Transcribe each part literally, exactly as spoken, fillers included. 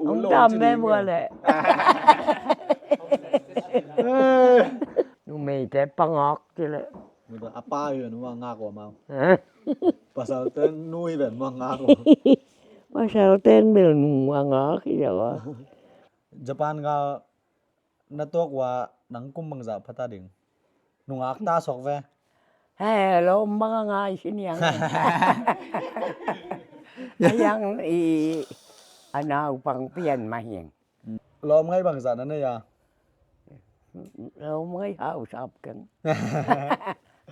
Hong tam ve bua leh. Numeite pangak ci leh. A pa hi, nu a ngak ua mau. Pasalte nu hi ven, nu a ngak ua. Pasalte bel nu a ngak hi ua. Japan gal na tuak ua nang kum bangzah phata ding? Nungak ta sok ve. He, lawm bang a ngai si niang. A yang i a naupang pian mah hiang. Lawm ngai bangzah na nei a? Lawm ngai hausap keng.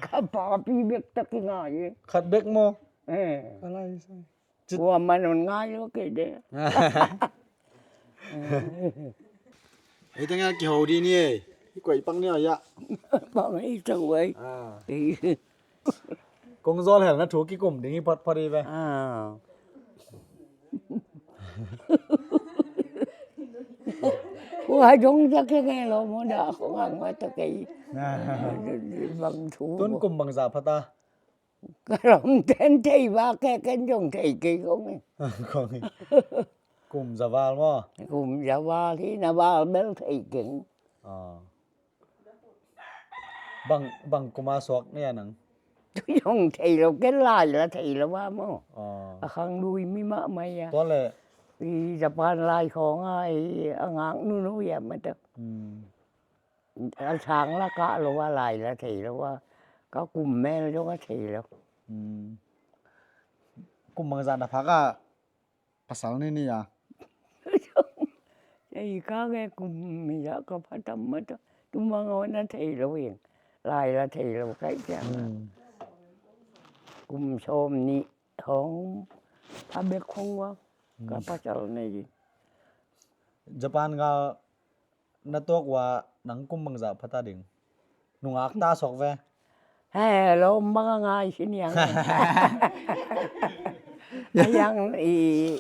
Ka papi bek tak i ngai. Khat bek maw? Eh. Ka lai sai. Ua man on ngai lo kei de. Ei teng a kiho di ni ei. Hi kuai pang ni a ya. Pang ei teng wei. Kong zol hel na thu kikum ding hi phot phot hi ve. Ua dong ta kei ngai lo mo da ko ngang wa ta kei. Bang thu. Tun kum bangzah phata. Ka lam ten thei va ke ken zong thei kei kong e. Kong e. Kum za val maw? Kum za val hi na val bel thei keng. Bang, bang kum a suak ni a nang? Tu zong thei lo ken lai la thei lo va maw. A khang lui mi mah mai a. Tua le. I Japan lai khong a i a ngak nunu ya ma ta. A sang la kah lo a lai la thei lo a, ka kum mel zong a thei lo. Kum bangzah na phak a pasal ni ni a? Ei ka nge kum mi zah ka pha tam mah ta, tu mang aw na thei lo ing, lai la thei lo kaih ciang. Kum sawm nih hong a bek hong ua ka pasal nei. Japan gal na tuak ua nang kum bangzah phata ding? Nungak ta sok ve. He, lawm bang a ngai si niang. A yang i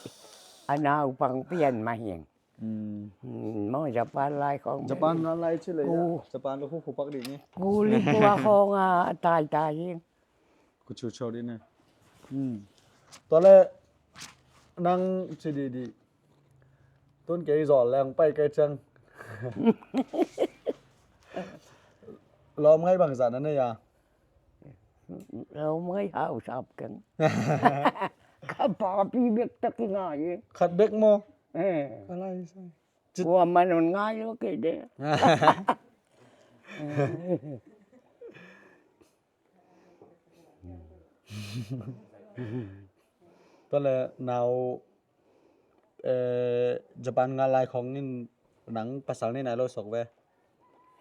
a naupang pian mah hiang. Maw Japan lai khong. Japan gal lai ci le ya. Japan lo khu khu pak ding ni. Ku li kua khong a tai tai hiang. Ku chu chu ding ni. Tua le nang ci di di. Tun kei zol leng pai kei ciang. Lawm ngai bangzah na nei a? Lawm ngai hausap keng. Ka papi bek tak i ngai. Khat bek maw? Eh. Ka lai sai. Ua man on ngai lo kei de. Tua le nau Japan gal lai khong in nang pasal ni nai lo sok ve.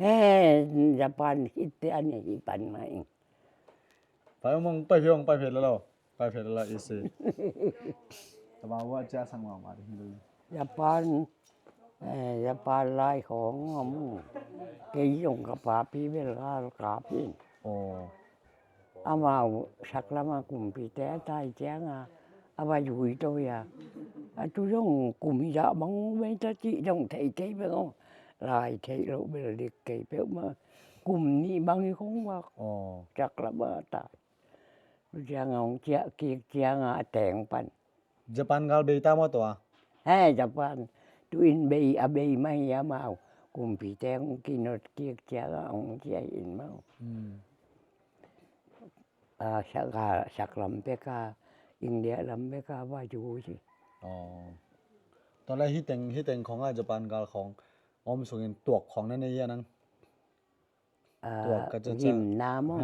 He, Japan hit te an hi pan mai. Pai mong pai hiong pai phel lo. Pai phel lo isi. Tama wa cia sang ma ma ding lo. Japan, eh, Japan lai khong om. Kei zong ka papi bel gal ka pin. Amau sak lama kumpite a tai cianga a va zui to ya. A tu zong kum hizah bang mei ta cih zong thei kei beng aw. Lai thei lo bel dik kei peuhmah. Kum nih bang hi khong vak. Sak lama tai. Tu cianga hong ciah kik cianga a teng pan. Japan gal bei ta maw tua? He, Japan. Tu in bei, a bei mah hi amau. Kumpite hong kinot kik cianga hong ciah in maw. A sak, sak lam peka, India lam peka va zui hi. Tua le hiteng, hiteng khong a Japan gal khong om sungin tuak khong na nei hi a nang? Tuak ka ca ca. Gimna maw?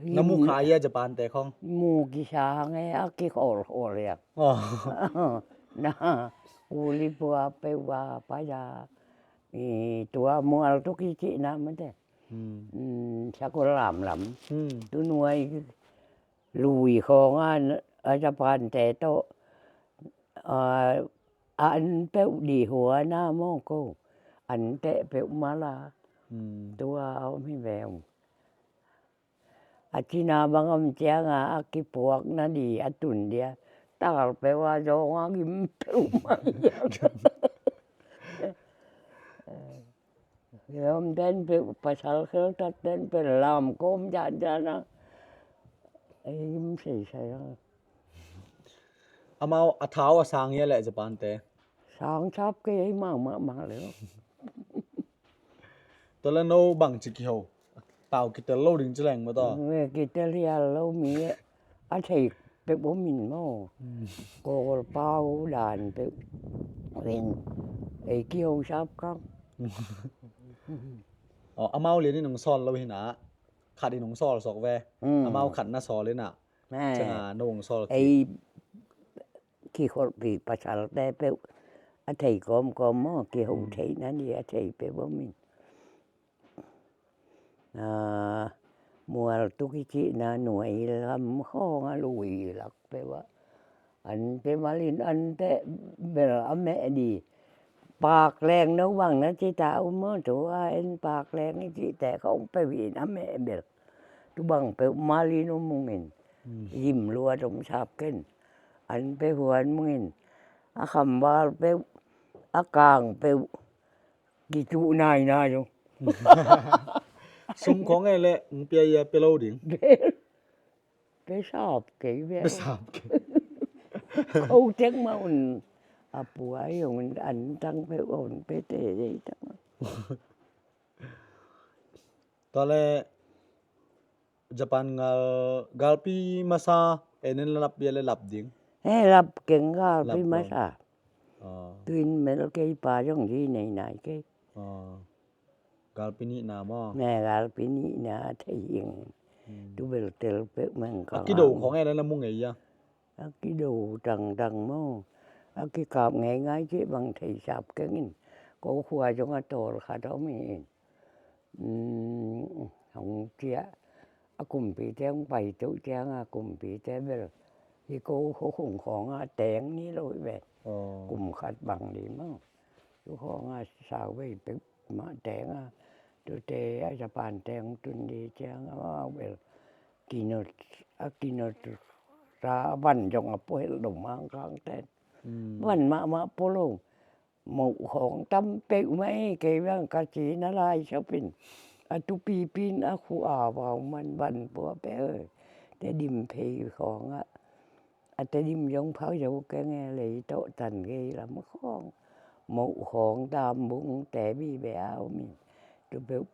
Na mu kha ia Japan te khong? Mu kisa nge a kikhol khol ia. Na kuli pua peuh va pa ia. Tua mual tu kicihna mate. Sakol lamlam. Tu nuai lui khong a Japan te tawh a an peuh di hua na maw ko. An teh peuh mala. Tua om hi ve ung. A cina bang om cianga a kipuak na di a tun dia. Tal peuh a zong a gim peuh mala. Lawm ten peuh pasal kheltat ten peuh lam kawm janjan a. Ei gim seisai a. Amau a thau a sang hia leh Japan te? Tang sap kei ei mang mah mang le. Tua le no bang ci kiho. Pau kitel lo ding ci leng ma taw. Kitel hial lo mi a thei peuh om in maw. Kawlpau dan peuh ven ei kiho sap kang. Amau lian in hong sawl lo hi na. Khat in hong sawl sawk ve. Amau khat na sawl hi na. Cianga no hong sawl kik. Ei kikholhpih pasalte peuh a thei kawmkawm maw, kiho theihna ni a thei peuh om in. Mual tuk i cihna nuai lam khawng a lui lak peuh ah. An peuh malin an peuh bel a meh di. Pak leng no bang na ci ta um maw, tu a en pak leng i cihte khawng peuh in a meh bel. Tu bang peuh malin um mungin. Zim luat om sap ken. An peuh huan mungin. A khamval peuh, a kang peuh. Kituh nainai zong. Sum khawng e le, ng pia ia pia lo ding. Pe sap kei ve. Pe sap kei. Ko tek ma un a puai ong an tang pe on pe te dei tang. Tua le Japan gal galpi masa enen la lap bia le lap ding. He lap keng galpi masa. Tuin mel kei pa zong zi nei nai kei. Galpi nihna maw? Ne galpi nihna thei ing. Tu bel tel peuh meng ka. A kido khong e le na mu ngei a. A kido tangtang maw? A kikap ngeingai cih bang thei sap keng in. Ko khua zong a tawl khat om hi in. Hong ciah a kumpite hong pai tuh cianga kumpite bel hi ko khuakhung khawnga teng ni lo hi ve. Kum khat bang li mang. Tu khawnga sau vei pek mah tenga tute a Japan teng tun li cianga mau bel kinot a kinot sa van zong a puhelh lo mangkang ten. Van mahmah pulo. Moh khawng tam peuh mah ei kei bang ka ci na lai sopin. A tupipin a khu a vau man van pua peuh. Tedim phei khawngah a Tedim zong phau zo keng e lei tawh tan gei lam khawng. Moh khawng dam bung te bi be a om in. Tu peuh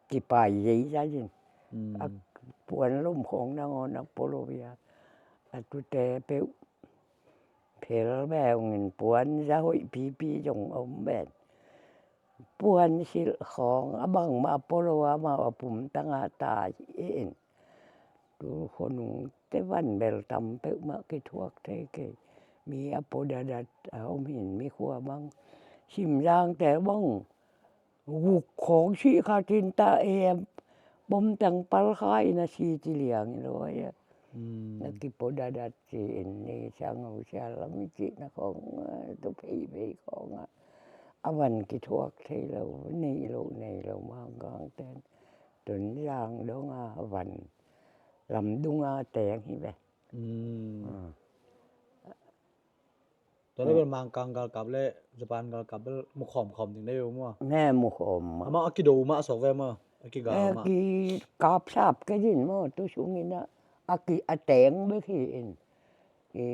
kipai zei zai in. A puan lom khawng nangawn a polo bia a tute peuh phel beungin puan za hoih pipi zong om ben. Puan silh khawng a bangmah a polo amau a pumtanga ta hi in. Tu khonung te van bel tam peuhmah kithuak thei kei. Mi a podadat a om hin mi khua bang simzang te bang. Guk khawng sih khatin ta e bom tang pal kha in a si ci liang in lo ai a. Na kipo dadat ci in ni sang ho sia lam i cih na khawng tu phei phei khawng a. A van kithuak thei lo nei lo nei lo mangkang ten. Tun zang dong a van lam dung a teng hi ve. Tua le bel Mangkang galkap le Japan galkap bel mukhawm khawm ding dei uh maw? Ne mukhawm maw? Amah a kido mah a sawk ve maw? A kigal mah. Kikap sap ke din maw tu sungin a a ki a teng bek hi in. I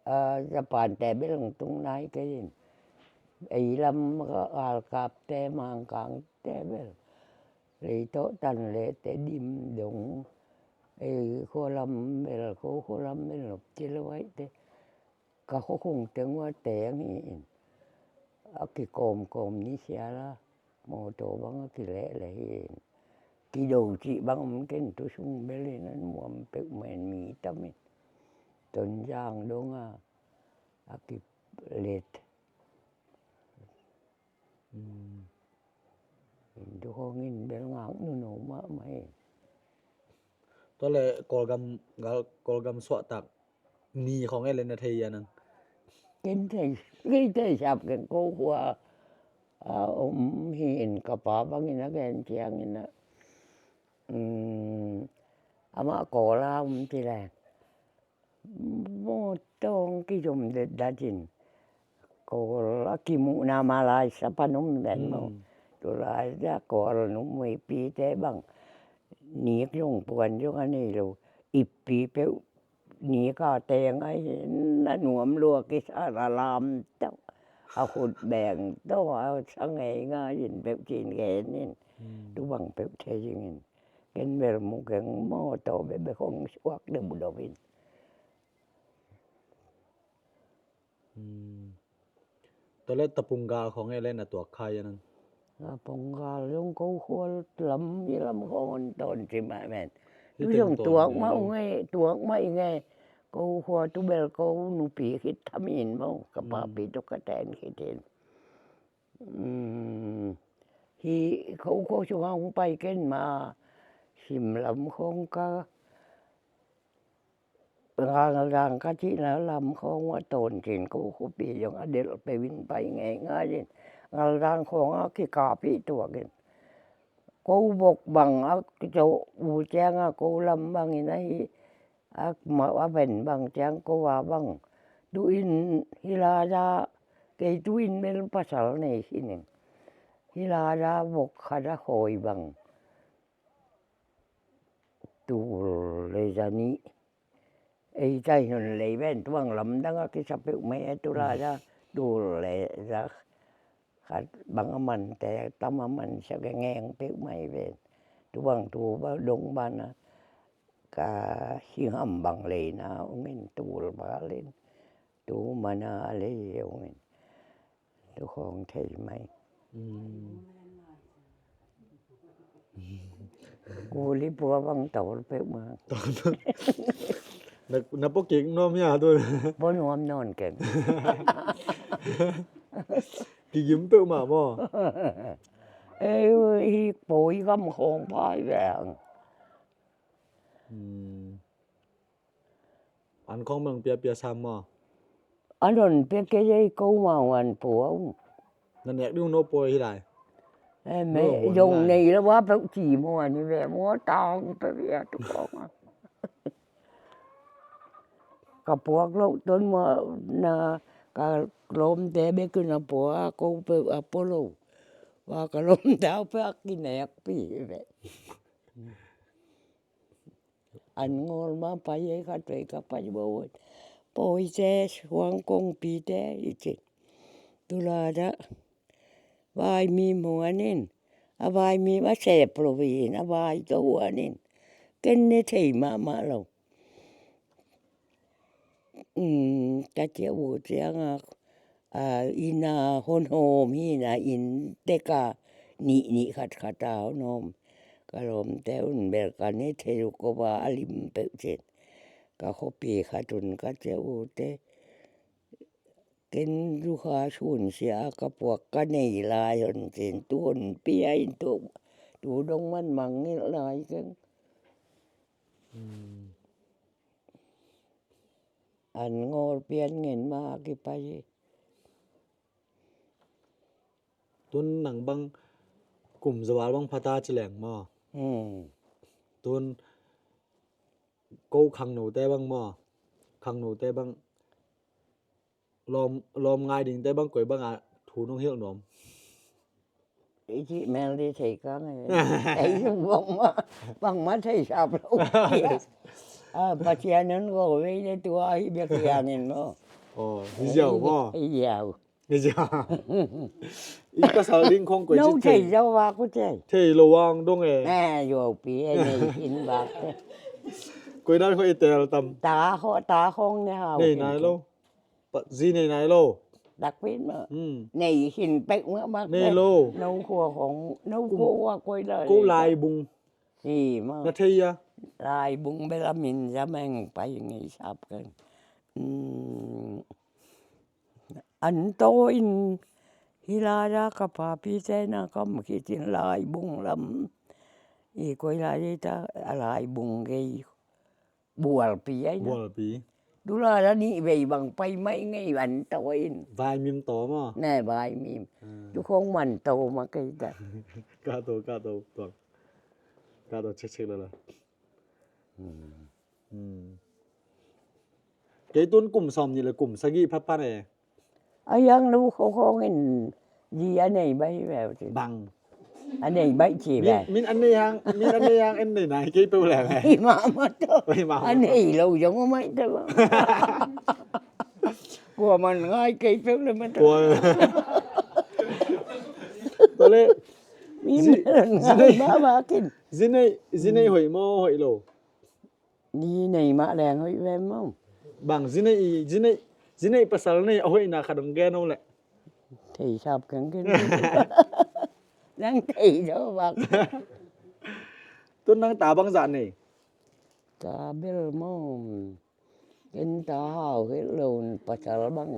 a Japan te bel hong tung nai ke din. Ei lam galkap te Mangkang te bel. Lei tawh tan le Tedim dong. Ei khua lam bel kho khua lam bel nop ci lo ai te. Ka khuakhung teng ua teng hi in. A kikawmkawm ni siala mawtaw bang a kilehleh hi in. Kido cih bang om ken tu sung bel in an muam peuh men mi tam in. Tonzang dong a a kilet. Tu khawng in bel ngak nuno mahmah hi. Tua le Kawlgam gal Kawlgam suahtak ni khawng e le na thei a nang. Ken thei kei thei sap ken ko khua a om hi in ka pa bangin a gen ciangin a amah Kawla om ci le. Mawtaw kizom detdat in Kawl a kimuhna ma lai sa pan om den maw? Tu lai a Kawl numuipite bang nik zong puan zong a nei lo. Ippi peuh nik a teng a hi na nuam lua kisa la lam tawh. A khut beng tawh a sa ngeingai in peuh cin gen in. Tu bang peuh thei ding in. Ken bel mu keng maw, tawh bebe khong suak deuhdeuh in. Tua leh tapung gal khong e leh na tuak khai a nang. Tapung gal zong ko khua lam i lam khong on tawn ci mah ven. Tu zong tuak mah ung e, tuak mah ing e. Ko khua tu bel ko nupi khit thamin maw, ka papi tu ka ten khit in. Hi ko khua sung a hong pai ken ma, sim lam khong ka Ngalzang ka cihna lam khawng a tawn cin ko khuapi zong a delh peuh in pai ngeingai in. Ngalzang khawng a kikap hi tuak in. Ko vok bang a kicawh uh ciang a ko lam bang in ahi a ma a ven bang ciang ko a bang. Tu in hi la za kei tu in bel pasal nei hi ning. Hi la za vok khat a khawi bang. Tul le za nih. Ei tai nun lei ven tuang lamdang a kisa peuh mai a tu la za tul le za khat bang a man te tam a man sa ke ngeng peuh mai ven. Tu bang tu ba dong ban a ka hing ham bang lei na ung in tul ba len tu man a lei ung in. Tu khawng thei mai. Kuli pua bang tawl peuh ma. Na, na pua kik nuam hia tu. Pua nuam nawn keng. Kigim peuh ma maw. Ei, hi poi gam khawng pai veng. An khawng mang piapia sam maw? An on pia kei ei ko mau an pua. Na nek ding no pua hi lai. Em, zong nei la wa peuh ci maw an hi ve maw tang peuh ya tu khawng a. Ka puak lo ton ma na ka lawmte bek in a pua ko peuh a pua lo. Wa ka lawmte a peuh a kinek pi hi ve. An ngawl ma pai ei khat vei ka pai bo. Pawite suang kongpite i ci. Tu la da vaimim huan in a vaimim a sep lo in a vai tawh huan in ken ne thei mahmah lo. Ka ciah uh ciangah inn a honhawm hi na inn teka nih nih khatkhat a honhawm. Ka lawmte un bel ka ne thei uh ko va a lim peuh cin. Ka khuapi khat un ka ciah uh te ken zukha sunsia a ka puak ka nei lai hon cin tu hon pia in tu dong man mangngilh lai keng. An ngawl pian ngen ma a kipai hi. Tun nang bang kum zawal bang phata ci leng maw? Tun ko khangnote bang maw? Khangnote bang lawm, lawm ngai dingte bang koi bang a thu nong hilh nuam? I cih mel di thei ka ngai. Ei zong bangmah, bangmah thei sap lo. Pasian in ko vei le tua hi bek hiangin maw. Hi ziau maw? Hi ziau. Hi ziau. I pasal ding khong koi ci thei. No thei ziau va ko thei. Thei lo wang dong e. Ziau pi e nei in va. Koi dan khong i tel tam. Ta khong, ta khong ne hau. Nei nai lo. Zi nei nai lo. Dak pin ma. Nei hin pek ma mak. Nei lo. No khua khong, no khua ua koi la. Ko lai bung. Hi ma. Na thei a. Lai bung bel a min za meng pai ngei sap keng. An to in hi la da ka papi te na kam khit in lai bung lam. I koi lai ta a lai bung gei. Bualpi ai na. Bualpi. Dula la nih vei bang pai mai ngei an to in. Vaimim to maw? Ne vaimim. Tu khong man to ma kei ta. Ka to, ka to, tuang. Ka to chek chek la la. Kei tun kum sawm nih le kum sagih phatphat e. A yang lu khong khong in zi a nei bai veu ti. Bang. A nei bai ci ve. Min an nei hang, min an nei hang en nei nai kei peu leng e. Hi ma ma to. A nei lo zong a mai to. Kuaman ngai kei peuh le mah. Tua le. Mi zi-, man ngai zi-, mah mah kin. Zi nei, zi nei hoih maw, hoih lo? Zi nei mah leng hoih ve maw. Bang zi nei, zi nei, zi nei pasal nei a hoihna khat hong gen o leh. Thei sap keng keng. Nang thei zo bang. Tun nang ta bangzah nei? Ta bel maw. Ken ta hau het lo, pasal bang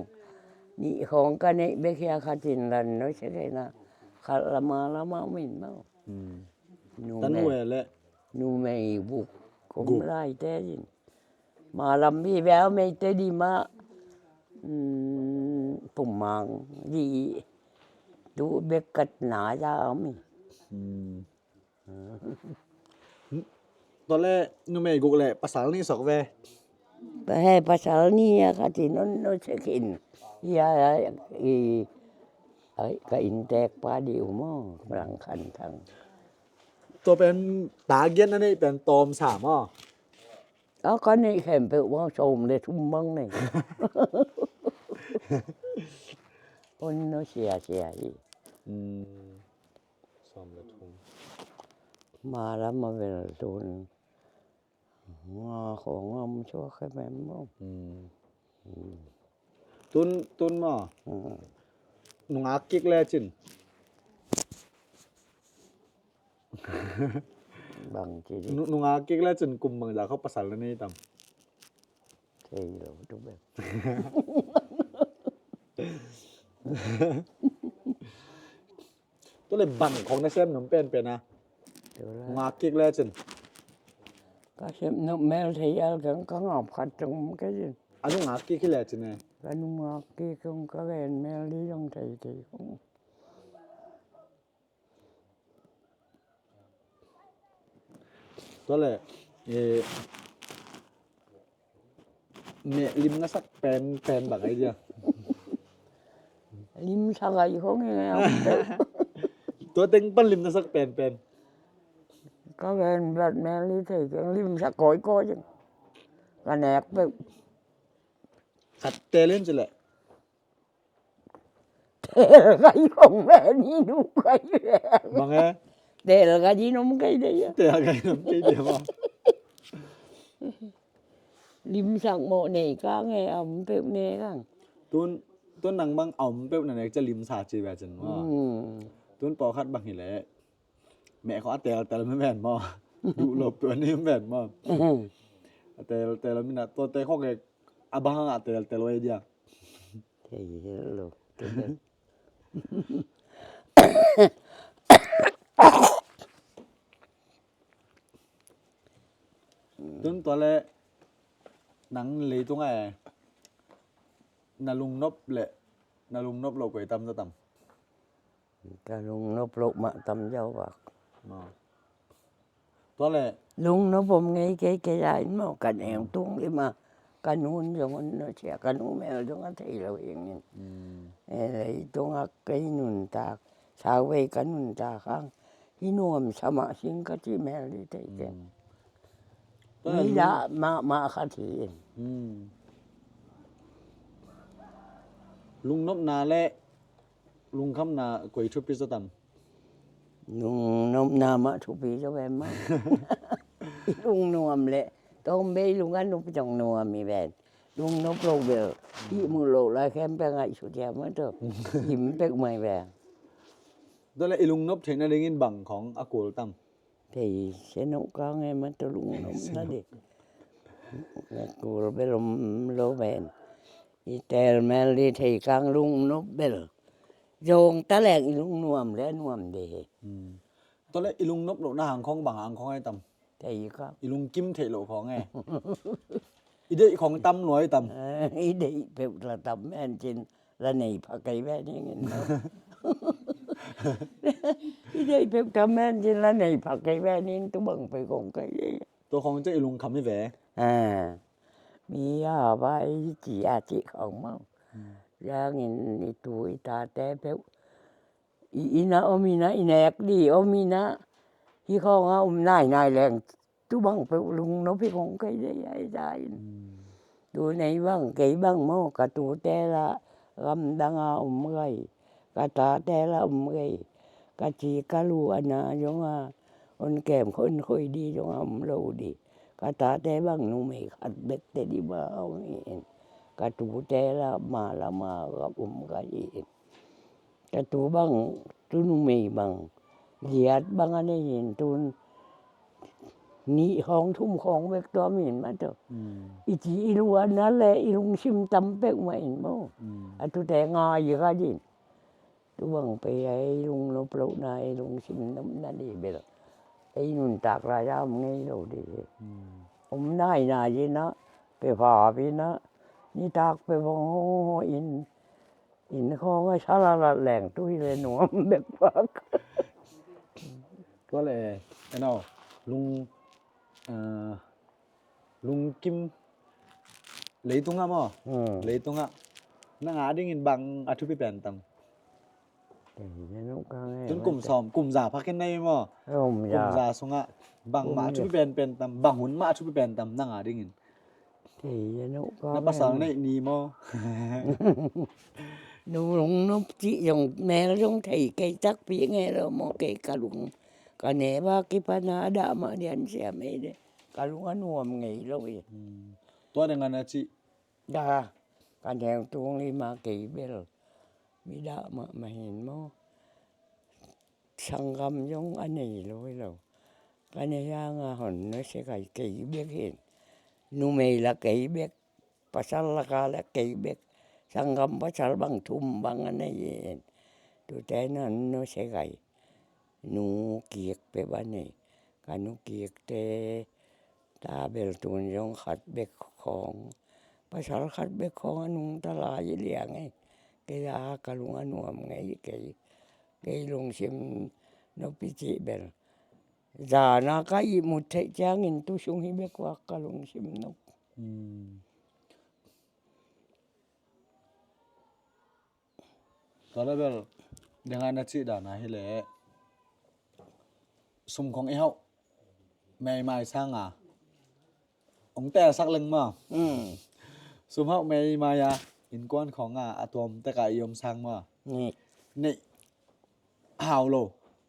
nih khawng ka neih bek hi a, khat in lan nusia kei na, khat lama lama min maw. Hmm. Numei, ta nu e le. Numei guk, guk. Kum lai te in. Ma lam bi bel mei te di mah. Hmm, pumang di. Tu bek kat na ja mi. Hmm. Tua le numei guk le pasal nih sok ve. Pa he pasal nih a khat in non no check in. Ya, i, ai, ka inntek pa di u maw, Langkhanthang. Tua pen ta giat na neih pen tawm sa maw? A ka neih khempeuh bang sawm le thum bang nei. On no sia sia hi. Hmm. Sawm le thum. Ma lam a bel tun nga khawng om suak khem em maw. Hmm. Hmm. Tun, tun maw. Hmm. Nungak kik lecin. Bang ci di. Nu-, nungak kik lecin kum bangzah khawng pasal na nei tam? Thei lo tu bek. Tua le bang khawng na sem nop penpen a? Tua le. Ngak kik lecin. Ka sem nop mel thei al keng ka ngap khat teng om kei cin. A nungak kik hi lecin e. Ka nungak kik keng ka gen mel di zong thei thei keng. Tua le, eh, meh lim na sak pen, pen bang ai dia. Lim sak ai khong e. Tua teng pan lim na sak pen, pen. Ka gen blood mel i thei keng lim sak koi koi jeng. Ka nek peuh. Khat tel in ci le. Tel kai kong ve ni nu kai ve. Bang e? Tel kai di nom kai de ya. Tel kai nom kai de ma. Lim sak mo nei kang e, a om peuh nei kang. Tun, tun nang bang a om peuh na nek ca lim sa ci ve cin ma. Hmm. Tun pawlkhat bang hi le. Meh khawng a tel tel mi ven ma. Duh lo peuh ni ven ma. A tel tel mi na to te khawng e a bang a tel tel ve dia. Thei hi lo. Tun tua le nang leitung a e na lungnop le na lungnop lo koi tam za tam. Ka lungnop loh mah tam ziau vak. Tua le lungnop om ngei kei kei a in maw, ka neu tung i ma, ka nun zong on no cia, ka nu mel zong a thei lo ing in. E, leitung a kei nuntak, sau vei ka nuntak hang hi nuam sa mah sing ka ci mel di thei keng. Ni dah mahmah khat hi in. Lungnopna le lungkhamna koi thupi zaw tam? Lungnopna mah thupi zaw ven mah. I lungnuam le tawm bei lung a nup zong nuam i ven. Lungnop lo bel i mu lo lai khempeuh ngaihsut hiam a tawh. Im pek mai ven. Tua le i lungnop theihna dingin bang khawng a kul tam? Thei se no ka nge ma to lungnop na di. Kul bel om lo ven. I tel mel di thei kang lungnop bel. Zong ta leng i lungnuam le nuam de. Tua le i lungnop lohna hang khawng bang hang khawng ai tam? Thei ka. I lungkim theih loh khawng e. I deih khawng tam luai tam? I deih peuh la tam men cin la nei pha kei ve ning in. I deih peuh tam men cin la nei pha kei ve ning tu bang peuh khawng kei. Tua khawng cin i lungkham i ve. Mi a vai ci a ci khawng mau. Yang in i tu i ta te peuh. I ina om ina i nek di om ina. Hi khawng a om nai nai leng. Tu bang peuh lungnop hi kong kei dei ai dai in. Tu nei bang, kei bang maw, ka tute lah gamdang a om gai, ka tate lah om gai, ka ci ka lu a na zong a hon kem hon khoi di zong a om lo di. Ka tate bang numei khat bek teh di mah a om hi in. Ka tute lah ma lam a om gai hi in. Ka tu bang, tu numei bang giat bang a nei in, tun nih khawng thum khawng bek tuam in mah tawh. I ci i luan na le i lungsim tam peuhmah in maw. A tute ngai kha din. Tu bang pei a ei lungnop lohna, ei lungsim nopna di bel ei nuntak lai a om ngei lo di hi. Om nainai in ah, pia pha pi in ah, nitak pia bang hong hong in, inn khawng a salalat leng tu hi le nuam bek pak. Tua le, eno, lung, ah, lungkim, leitungah maw? Hmm. Leitungah nang a dingin bang a thupi pen tam? Tun kum sawm, kum za phakin nei maw? Kum za sungah bang mah a thupi pen pen tam, bang hun mah a thupi pen tam nang a dingin? Thei a nuh ka. Na pasal neih ni maw? Nulung nup cih zong mel zong thei kei takpi ngei lo maw, kei ka lung. Ka ne ba kipan a dah mah dian siam ei de. Ka lung a nuam ngei lo i. Hmm. Tua ding a na cih. Da, ka neu tung i ma kei bel. Mi dah mah mah hin maw. Sanggam zong a nei lo hi lo. Ka nei a nga hon nusia kai kei bek hin. Numei la kei bek. Pasal la ka la kei bek. Sanggam pasal bang thum bang a nei hin. Tute non nusia kai. Nu kik pe ba nei. Ka nu kik te ta bel tun zong khat bek khawng. Pasal khat bek khawng a nungta lai liang ei. Kei a ka lung a nuam ngei kei. Kei lungsim nop i cih bel. Zana ka ihmut theih ciangin tu sung hi bek uak ka lungsim nop. Hmm. Tua le bel, deng a na cih dan a hi le. Sum khong i hauh. Mei mai sang a. Ong tel sak leng maw. Hmm. Sum hauh mei mai a, innkuan khong a, a tuam tek a i om sang maw. Nek. Neih hau lo.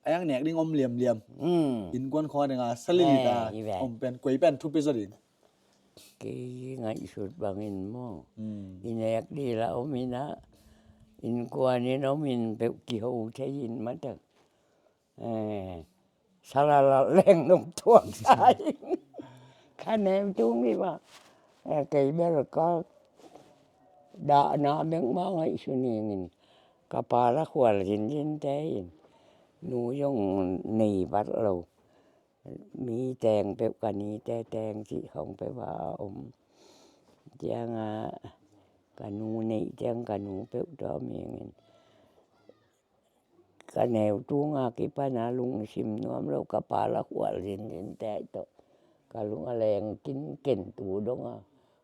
A yang nek ding om liamliam. Hmm. Innkuan khong a ding a, salilit a. Eh, i ven. Om pen, koi pen thupi zaw ding. Kei ngaihsut bangin maw. Hmm. I nek di la om in a, innkuan in om in peuh kiho thei in mah tak. Eh, salalat leng nong tuak sa in. Ka nem tung i ma. Eh, kei bel ka dahna bek mah ngaihsun ing in. Ka pa la khual zinzin te in. Nu zong nei vat lo. Mi teng peuh ka ni te teng cih khong peuh a om. Ciang a ka nu neih ciang ka nu peuh tawh om ing in. Ka neu tung a kipan a lungsim nuam lo ka pa la khual zinzin te tawh. Ka lung a leng kinken tu dong a.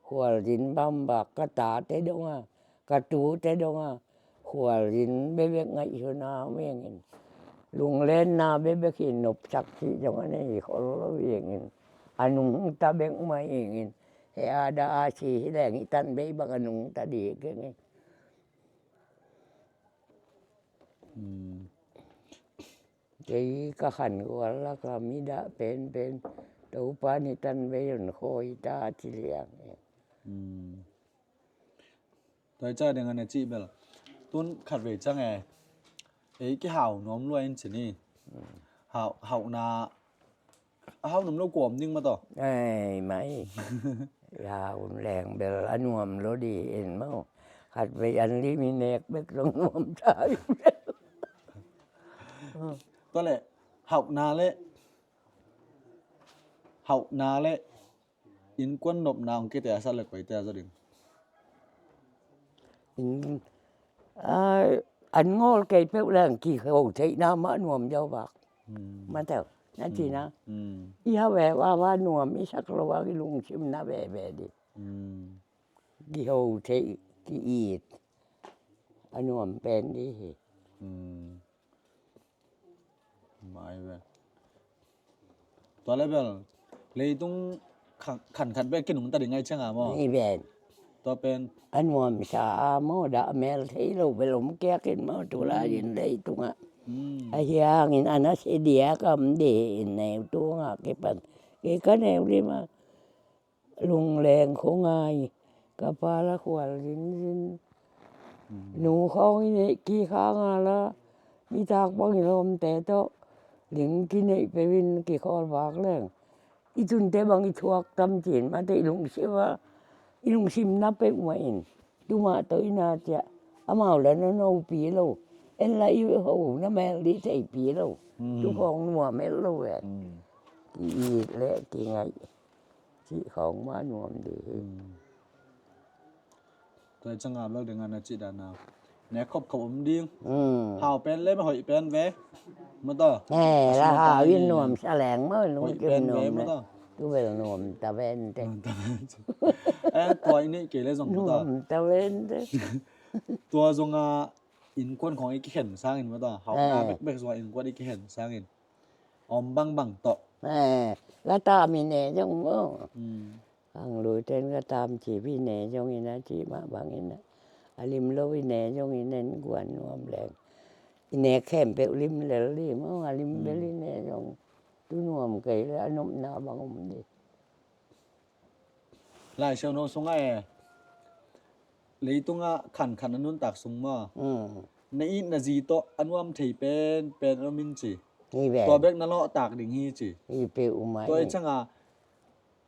Khual zin bambak ka tate dong a. Ka tute dong a. Khual zin bebek ngaihsun a om ing in. Lunglenna bebek hi nopsak cih dong a nei khol lo ing in. A nungta bek mah ing in. He a da a si hi leng i tan bei bang a nungta di keng in. Hmm. Kei ka khan gual la ka mi dah penpen. Topa ni tan bei un khoi ta ci liang. Hmm. Tua i ca ding a na cih bel. Tun khat vei cang e. Ei ki hau nuam lua in ci ni. Hau, hauhna a hau nuam lo kuam ding mah tawh. Ei, mai. Ya, un leng bel a nuam lo di in maw. Khat vei an li mi nek bek zong nuam ta hi bel. Tua le, hauhna le, hauhna le, innkuan nopna hong kite a sat le koite a zaw ding. In, a, an ngawl kei peuh leng kiho theihna mah nuam zaw vak. Hmm. Mah teuh, na cihna. Hmm. I hau e, va, va nuam, i sak lo a, i lungsim na veve di. Hmm. Kiho theih, ki-it. A nuam pen di hi. Hmm. Mai ve. Tua le bel, leitung khan, khan khat bek kinungta ding ngai ciang a maw. Ni ven. Tua pen a nuamsa a maw, dah mel thei lo bel om kiak in maw, tu lai in leitungah. Mm. Ahi hangin a nasia diak a om ding in neu tungah kipan. Kei ka neu lim a, lungleng khuangai, ka pa la khual zinzin. Mm. Nu khawng i neih kik hang a la, nitak bang i lawmte tawh ling kineih peuh in kikhawl vak leng, i tunte bang i thuak tam ci-in mate i lungsim a, i lungsim na peuhmah in, tu mah tawh i na ciah, amau la na nopi lo, en la i ho na mel ding theipi lo. Mm. Tu khawng nuam het lo e. Mm. Ki-it leh kingaih cih khawng mah nuam ding hi. Mm. Tua i ciangah bel ding a na cih dan a, nek khopkhop om ding. Mm. Hau pen le mah hoih pen ve. Mataw. Eh, la hau in nuam sa leng maw, lungkim nuam le. Tu bel nuam ta ven te. Nuam ta ven te. Eh, tua i neih kei le zong mataw. Nuam ta ven te. Tua zong a innkuan khawng i kikhen sangin mataw. Hau na bekbek zong a innkuan i kikhen sangin om bangbang tawh. Eh, la tam i ne zong maw. Mm. Khang lui ten ka tam ci pi ne zong in a ci mah bangin a, a lim lo i ne zong in en guan nuam leng. I ne khempeuh lim lel ding maw, a lim bel i ne zong tu nuam kei le a nopna bang om ding. Lai Siangtho sungah e, leitungah khankhan a nuntak sung maw. Mm. Na it na zi tawh a nuam thei pen pen om in ci. Hi ven. Tua bek na lawhtak ding hi ci. Hi peuhmah. Tua i ciangah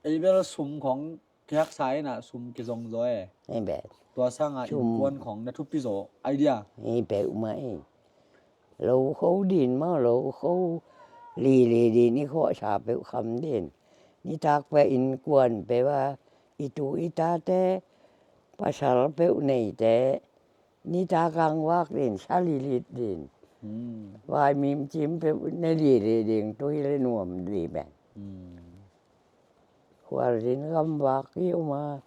ei bel sum khawng kihaksa in a sum kizong zaw e. Hi ven. Tua sangah innkuan khawng na thupi zaw idea. Hi peuhmah hi. Lo kho din maw, lo kho lili din i khuahsa peuh kham din. Nitak peuh innkuan peuh a i tu i tate pasal peuh neite nitak ang vak din, sa lilit din. Hmm. Vaimim cim peuh ne lili ding tu hi le nuam ding pen. Hmm. Khualzin gamvak i om a,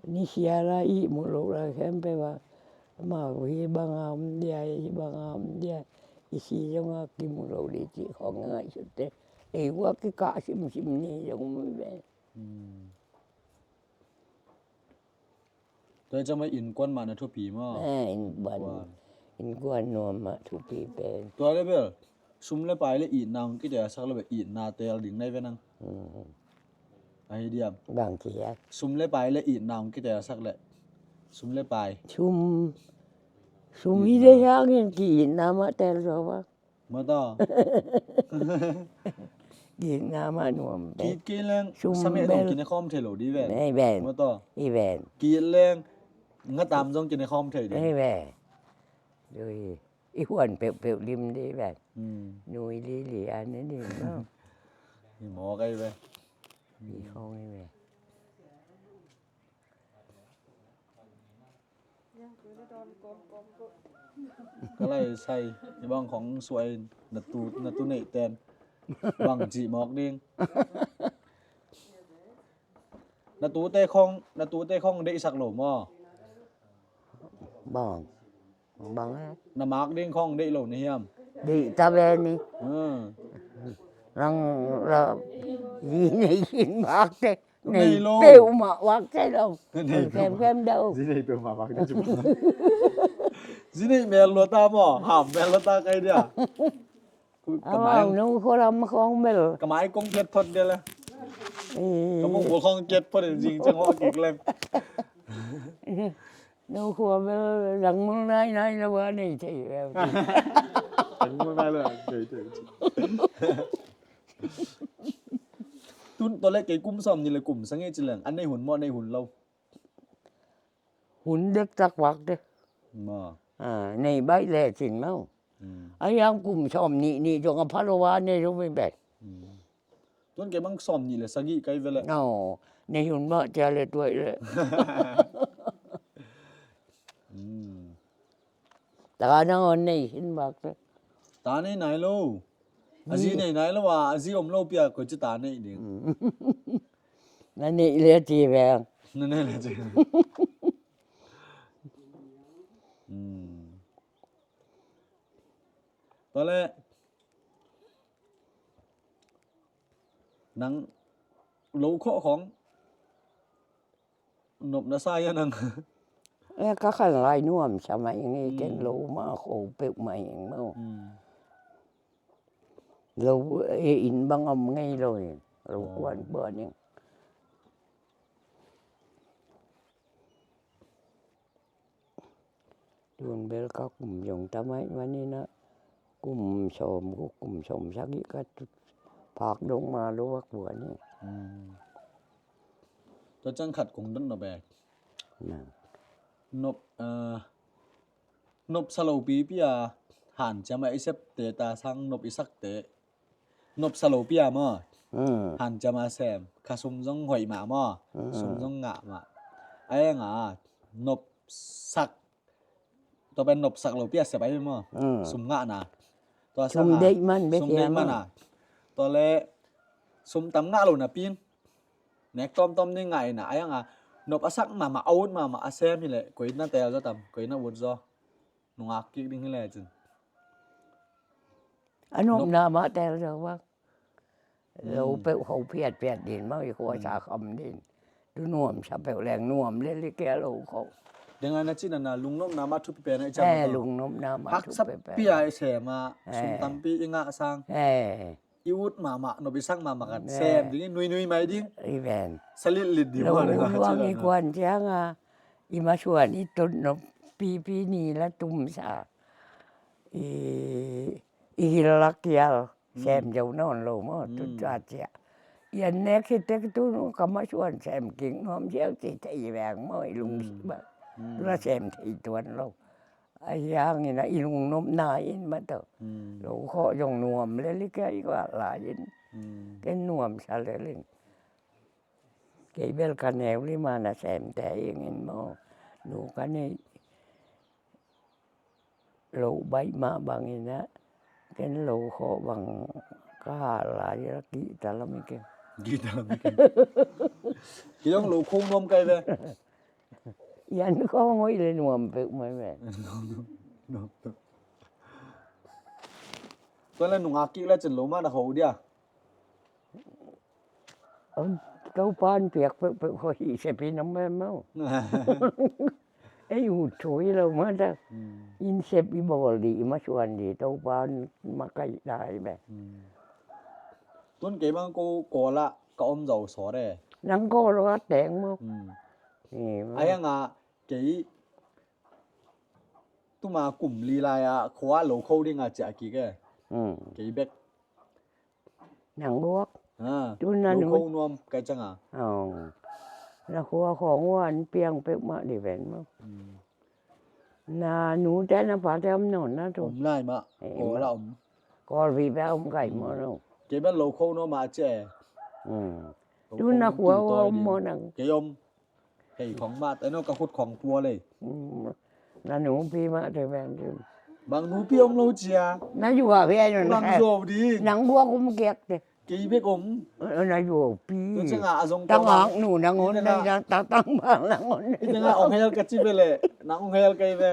nisia la ihmu loh la khempeuh a, amau hih banga om dia, hih banga om dia, i si zong a kimu lo ding cih khawng ngaihsut te. Ei uh a kikah simsim ni zong om ve. Hmm. Tua hi ciang mah innkuan mah na thupi maw? Eh, innkuan. Innkuan. Innkuan nuam mah thupi pen. Tua le bel, sum le pai le itna hong kitelsak le bel itna teel ding nai ve nang. Hmm. Ahi diam. Bang ci a. Sum le pai le itna hong kitelsak le. Sum le pai. Sum. Sum i deih hangin ki-itna mah teel zaw bang. Mataw. Ki-itna mah nuam pen. Ki-it kei leng, sum sameh dong bel. Kinekhawm thei lo ding ven. Ei ven. Mataw. I ven. Ki-it leng, ngatam zong kinekhawm thei ding. Ei ven. Dui. I huan peuhpeuh lim ding ven. Hmm. Nui lili a ne ding maw. I mawk ei ve. I khawng ei ve. Ka lai sai, i bang khong suai, na tu, na tu neih ten. Bang cih mawk ding. Na tute khong, na tute khong deihsak lo maw? Bang. Bang, eh. Na mak ding khong deih lo na hiam? Deih ta ve ni. Hmm. Nang la zi nei khin mak te. Nei lo. Nei peuhmah vak thei lo. Nei peuhmah. Kem, kem dau. Zi nei peuhmah vak thei lo. Zi nei mel lua ta maw? Ham mel lua ta kai dia. Ka mai. Amau nung khualam khawng bel. Ka mai kong kiat phot dia le. Eh. Ka mung khual khawng kiat phot in zing ciang hawh kik leng. Nung khua bel zang mul nai nai lo a nei thei. Zang mul nai lo a nei thei. Tun tawh le kei kum sawm nih le kum sang e ci leng, a nei hun maw, a nei hun lo? Hun dektak vak de. Maw. Ah, nei baih le cin maw. Hmm. A yang kum sawm nih nih zong a pha lo a nei lo pen pen. Hmm. Tun kei bang sawm nih le sagih kai ve le. Aw, nei hun mah cia le tuai le. Hmm. Ta nang on nei hin bak te. Ta nei nai lo. A zi nei nai lo a, a zi om lo pia koi ci ta nei ding. Mm. Na nei le ci veng. Na nei le ci. Mm. Tua le nang lo khawh khong. nop na sa ia nang. E, ka khan lai nuam sa mah ing e, ken lo mah kho peuh mah ing maw. Lo e inn bang om ngei lo ing. Lo kuan buan ing. Tun bel ka kum zong tamai manin a kum sawm guk kum sawm sagih ka phak dong ma lo a kuan hi. Tua ciang khat kong dot nop e. Nop, nop sa lo pipi a hanciam a i septe ta sang nop i sakte. Nop sa lo pi a maw. Hanciam a sem. Kha sum zong hoih mah maw. Sum zong ngah mah. A iang a nop sak. Tua pen nop sak lo pi a sep a i maw. Sum ngahna. Tua sang a sum deih man a. Tua le sum tam ngah lo na pin. Nek tawmtawm ni ngah ina a iang a nop a sak mahmah a ut mahmah a sem hi leh koi na teel zaw tam koi na ut zaw. Nungak kik ding hi le cin. A nuamna mah tel zo bang. Lo peuh ho phiatphiat din bang i khuasa kham din. Tu nuamsa peuh leng nuam le li kia lo kho. Denga na cin a na lungnopna mah thupi pen a i cam. E, lungnopna mah thupi pen. Haksa pi a i sem a sum tampi i ngah sang. E. I ut mahmah nop i sak mahmah kan sem ding i nuinui mai ding. I ven. Sa litlit ding. Lo luang i kuan ciang a i masuan i tut nop pipi ni la tumsa i i gil lak kial sem zo nawn lo maw tut sa cia. I an nek hi tek tu nu ka masuan sem king nuam siau ci thei veng maw i lungsi bang. La sem thei tuan lo. A hiangin a i lungnopna in mah tawh lo khawh zong nuam lel hi kei ka lai in. Ken nuamsa lel in. Kei bel ka neu li ma na semte ingin maw. Nu ka nei lo baih mah bangin a ken lo khawh bang ka hal lai a kihta lam i ken. Kihta lam i ken. Kei zong lo khawh nuam kai ve. Yan khawng hoih le nuam peuh mai ve. Tua le nungak kik le cin lo mah na ho dia. Topan piak peuhpeuh kho hih sepin om mem maw. Ei ut thu hi lo mah ta. Inn sep i bawl dih i masuan dih Topan makaih dai ve. Tun kei bang ko Kawl ah ka om zo sawt e. Nang Kawl ah teng maw. A hiang a kei tuma kum li lai a khua lo kho ding a ciah kik e. Kei bek. Nang buak. Tun na nu. Lo kho nuam kai ciang a. Na khua khong uan piang peuh mah di ven maw. Na nu te na pa te om nawn na tu. Om lai mah. Kawl a om. Kawl vi pe om kai maw lo. Kei bek lo kho nuam a ciah e. Tun na khua om maw nang. Kei om. Hei khong mah te no ka khut khong pua lei. Na nupi mah te bang dim. Bang nupi om lo cia. Na yua ve no na. Bang zuau di. Nang bua kum kiak te. Kei bek om. Na yua pi. Tu cia nga a zong tang tau ak nu nang on na ta tang bang nang on. Ita nga ong hel ka ci ve le. Nang ong hel kai ve.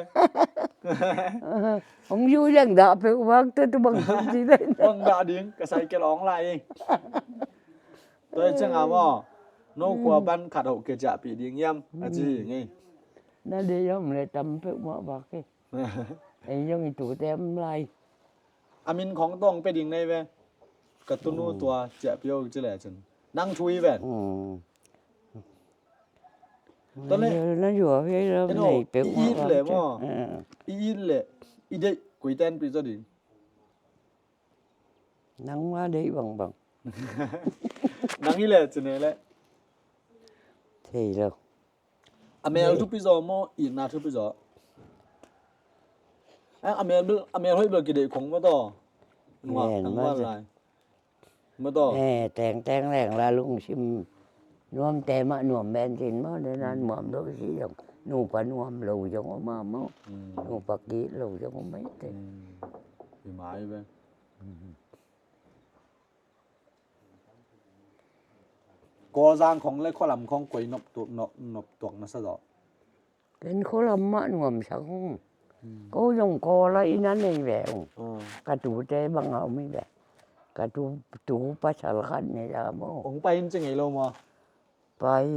Ong yu yang da pe wak te tu bang ci le. Ong da ding ka cycle ong lai. Tua hi ciang a maw no khua pan khat hoh kia ciahpih ding hiam a ci hi ngei. Na deih om le tam peuh mah bak hi. Ei zong i tute om lai. A min khong tawng pe ding nei ve. Ka tunu tua ciahpih ho ci le cin nang thu hi ven. Tua le na yua hi lo nei peuh mah bak hi. I it le i deih koi ten pi zaw ding. Nang mah deih bangbang. Nang hi le cine le. Thei lo. A mel thupi zaw maw itna thupi zaw. A mel hoih bel kideih khong maw taw. Nuah nang mah lai. Maw taw. Tengteng leng la lungsim. Nuamte mah nuam ben cin maw dena nuam lo si zong nupa nuam lo zong om a maw. Nupa kih lo zong om a ite. Hi mai ve. Kawlzang khong le khualam khong koi nop tuak na sa zaw. Ken khualam mah nuamsa khong. Ko zong Kawla ina nei ve ung. Ka tute banga om hi ve. Ka tu pasal khat nei la maw. Ong pai in ci ngei lo maw. Pai,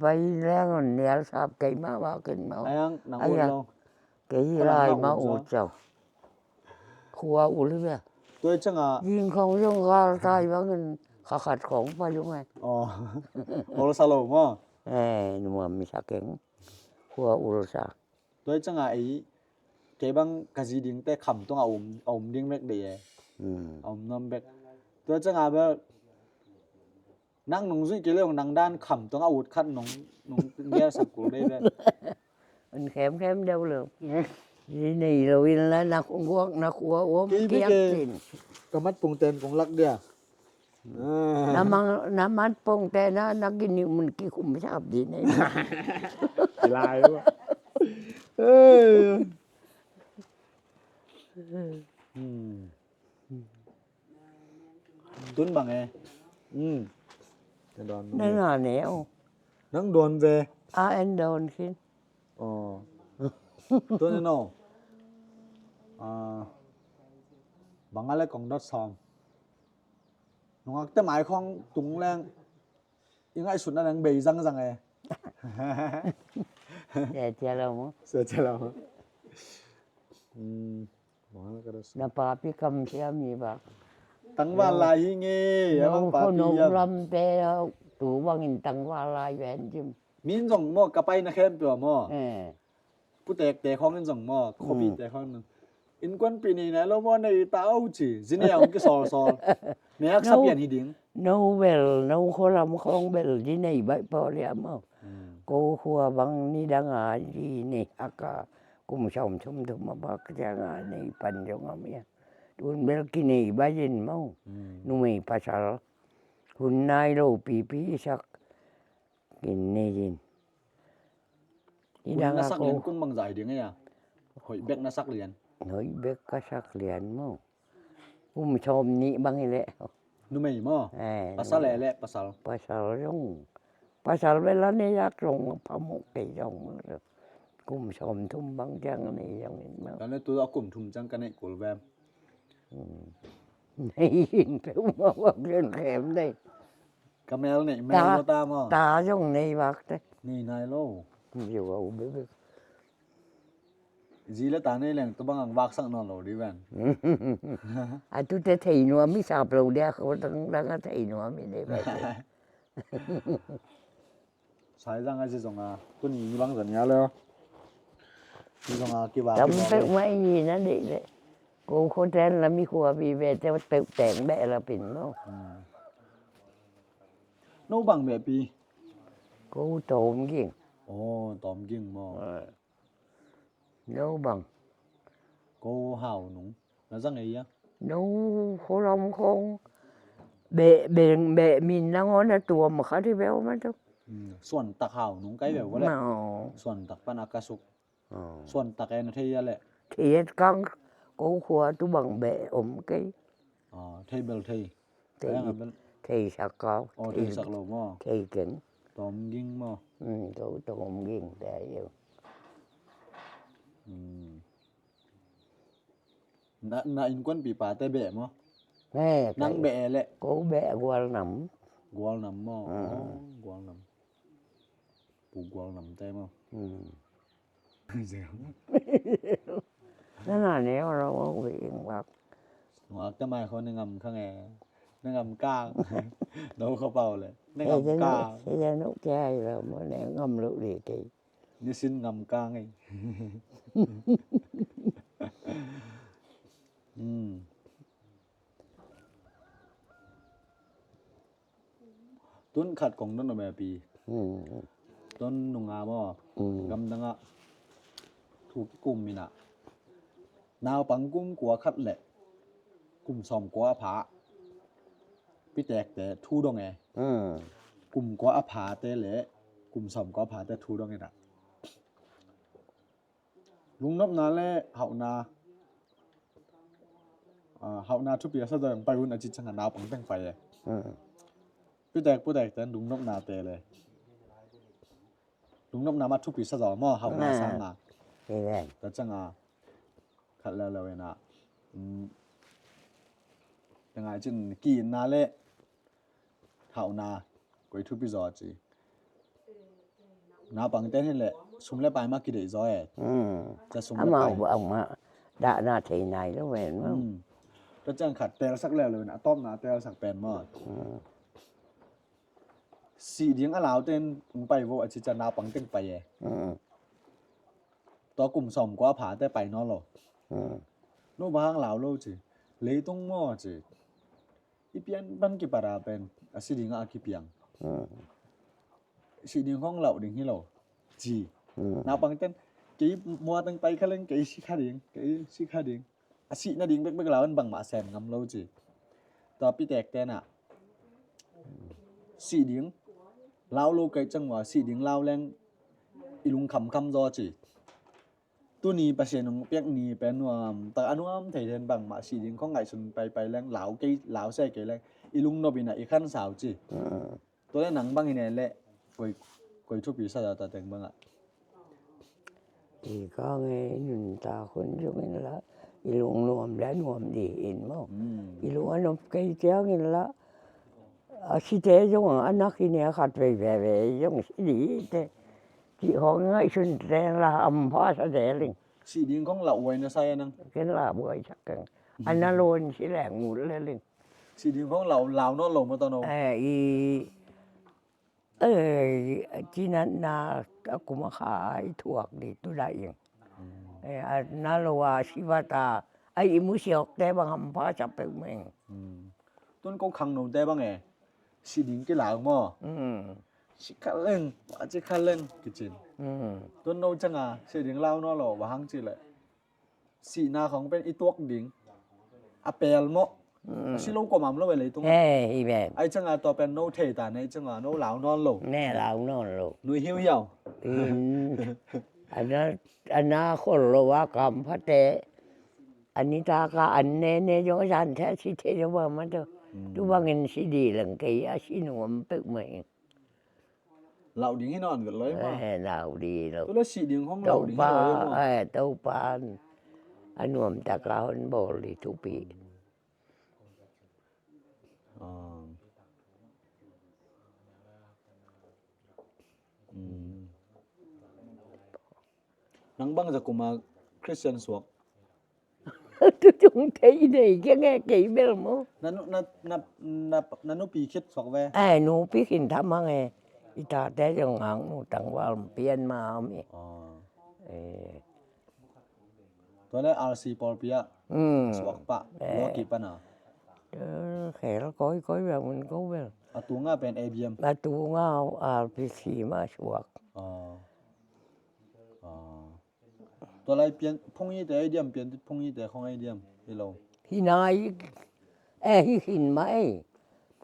pai leng on nial sap kei mah, ba ken mah. Ayang, nang ut lo. Kei lai mah ut zau. Khua ul hi bia. Tua ciangin. Jing khong zong gal tai bangin kha khat khong pai zong ai. Ol sa lo maw? Eh, nuam mi sa keng. Khua ul sa. Tua ciangin ei, kei bang ka zi dingte kham tungah a um, a um ding bek dei e. A um nuam bek. Tua ciangin bel, nang nung zuih kei leh nang dan kham tungah ut khat nung, nung ngial sak kul dei bel. An khemkhem deuh lo. Zi nei lo in la na guak na khua om kiak cin. Ka mat pungten kong lak dia. Na mat pungten na, na kini mun kikhum sap di nei. Kilai lo. Tun bang e. Na na ne o. Nang dawn ve. A en dawn khin. Tun e no. Bang a le kong dot sawm. Nungakte mai khong tung leng. I ngaihsutna nang bei zangzang e. Sia cia lo maw? Sia cia lo maw? Na papi kam sia mi ba. Tangval lai hi nge. No ko no lamte tu bangin tangval lai ven jim. Min zong maw ka pai na khempeuh maw? Putekte khawng in zong maw, khuapite khawng in zong. Innkuanpih nei nai lo maw, nei ta o ci. Zi nei a hong kisawlsawl. Nei hak sa pian hi ding. No bel, no khualam khawng bel zi nei baih pawh liam maw. Ko khua bang nidang a zi nei hak a kum sawm thum thum a bak ciang a nei pan zong a mia. Tun bel kinei baih in maw. Numei pasal hun nai lo pipi sak kinei in. Hun na sak lian kun bang zah hi ding a? Hoih bek na sak lian. Hoih bek ka sak lian maw. Kum sawm nih bang hi leh. Numei maw? Pasal e leh pasal. Pasal zong. Pasal bel a nei yak zong phamawh kei zong. Kum sawm thum bang ciang nei zong in maw. Kan le tu a kum thum ciang ka neih kul ve. Nei in peuh maw bak lian khem dei. Ka mel neih mel lo ta maw? Ta zong nei bak te. Nei nai lo. Zio a u bebek. Zi le ta nei leng tu bang ang vaksak nawn lo di ven. A tu te thei nuam mi sap lo dia ko dang dang a thei nuam mi nei bak. Saizang a zi zong a tuni ni bang zan ya le. Zi zong a kiba tam peuh mai ni na dei le. Ko ko ten la mi khua bi ve te peuh teng beh la pin lo. No bang beh pi? Ko Tom Ging. O, Tom Ging maw. No bang? Ko Hau Nung. Na zang ei a? No khualam khong beh beng beh min nangawn a tuam khat hi beuh mah tu. Suantak Hau Nung kai beuh vua leh. Suantak pan a ka suk. Suantak e na thei a leh. Thei et kang ko khua tu bang beh om kei. Thei bel thei. Thei sak kau. Thei sak lo maw? Thei keng. Tom Ging maw? Ko Tom Ging te a yo. Na innkuanpih pate beh maw? Nang beh e leh. Ko beh Gualnam. Gualnam maw? Gualnam. Pu Gualnam te maw? Na na ne o lo o wi ing wak. Nungak te mai kho ne ngam kang e. Ne ngam kang. No kho pau le. Ne ngam kang. Sia nu kia i lo mo ne ngam lo li kei. Nisin ngam kang e. Tun khat kong don om e pi. Tun nunga maw? Gamdang ah thu kikum in ah naupang kum kua khat le kum sawm kua a pha pitekte thu dong e. Kum kua a phate le kum sawm kua a phate thu dong in ah lungnopna le hauhna, hauhna thupi a sa zaw pai un a ci ciangin naupang teng pai e. Pitek putekte lungnopnate le lungnopna mah thupi sa zaw maw, hauhna sanga. Ta ciangin khat lelo in ah, tengah cin ki-itna le hauhna koi thupi zaw a ci. Naupang ten hi leh sum le pai mah kideih zaw e. Ca sum le pai. Amau amah dahna thei nai lo ven maw. Tua ciang khat telsak leuleu in a tawpna a telsak pen maw. Sih ding a lau ten hong pai vo a ci ciang naupang teng pai e. Tua kum sawm kua pha te pai nawn lo. No bang hang lau lo ci. Leitung maw ci. I pian pan kipat a pen a si ding a kipiang. Sih ding khong lau ding hi lo ci. Naupang ten kei mua teng pai kha leng kei si kha ding, kei si kha ding. A sih nading bekbek lau in bangmah sem ngam lo ci. Tua pitek ten ah sih ding lau lo kei ciang ua sih ding lau leng i lung khamkham zaw ci. Tuni Pasian hong piak ni pen nuam tak a nuam thei den bangmah sih ding khong ngaihsun paipai leng lau kei lau se kei leng i lung nop in ah i khansau ci. Tua le nang bang hi ne le koi, koi thupi sa ta teng bang ah. Ti ka nge i nuntak hun zong in la i lung nuam le nuam di in maw. I lung a nop kei ciang in la a site zong a nak hi ne a khat veiveve zong si di te. Cih khawng ngaihsun teng la hampha sa de ling. Sih ding khong lau uai na sa e nang. Ken lau uai sak keng. A na lon si leng mut le ling. Sih ding khong lau lau nawn lo maw tano. Eh, i, eh, cinatna a kum a kha i thuak di tu dah ing. Eh, a na lo a si vat a a i mu siawk te bang hampha sa peuh meng. Tun ko khangno te bang e. Sih ding kilau maw. Si kha leng, a ci kha leng kicin. Tun no ciang a sih ding lau nawn lo bang hang ci le. Sihna khong pen i tuak ding a pel mawh. A si lo kua mam lo e leitung. He hi ven. Ai ciang a tua pen no thei ta nei ciang a no lau nawn lo. Ne lau nawn lo. Nui hiu hiau. A na, a na khol lo a kam phate. A ni ta ka an ne ne zong a zan the a si the zong bang ma tawh. Tu bangin si di leng kei a si nuam peuh mah ing. Lau ding hi nawn vet lo i maw. Eh, lau ding lo. Tu le sih ding hong lau ding hi lo i maw. Topa, eh, Topa a nuam taka hon bawl di thupi. Nang bang za kuma Christian suak. Tu tung thei nei kei nge kei bel maw. Na nu, na, na, na, na nupi khit suak ve. Eh, nupi khin tham hang e. I tate zong hang nu tangval pian ma mi. Tua le R C pawlpi ah suak pah lua kipana. Khel koi koi bel mun ko bel. A tunga pen A B M. A tunga R P C ma suak. Tua lai pian phung i te ai diam pian tit phung i te khong ai diam hi lo. Hi nai eh hi hin ma ei.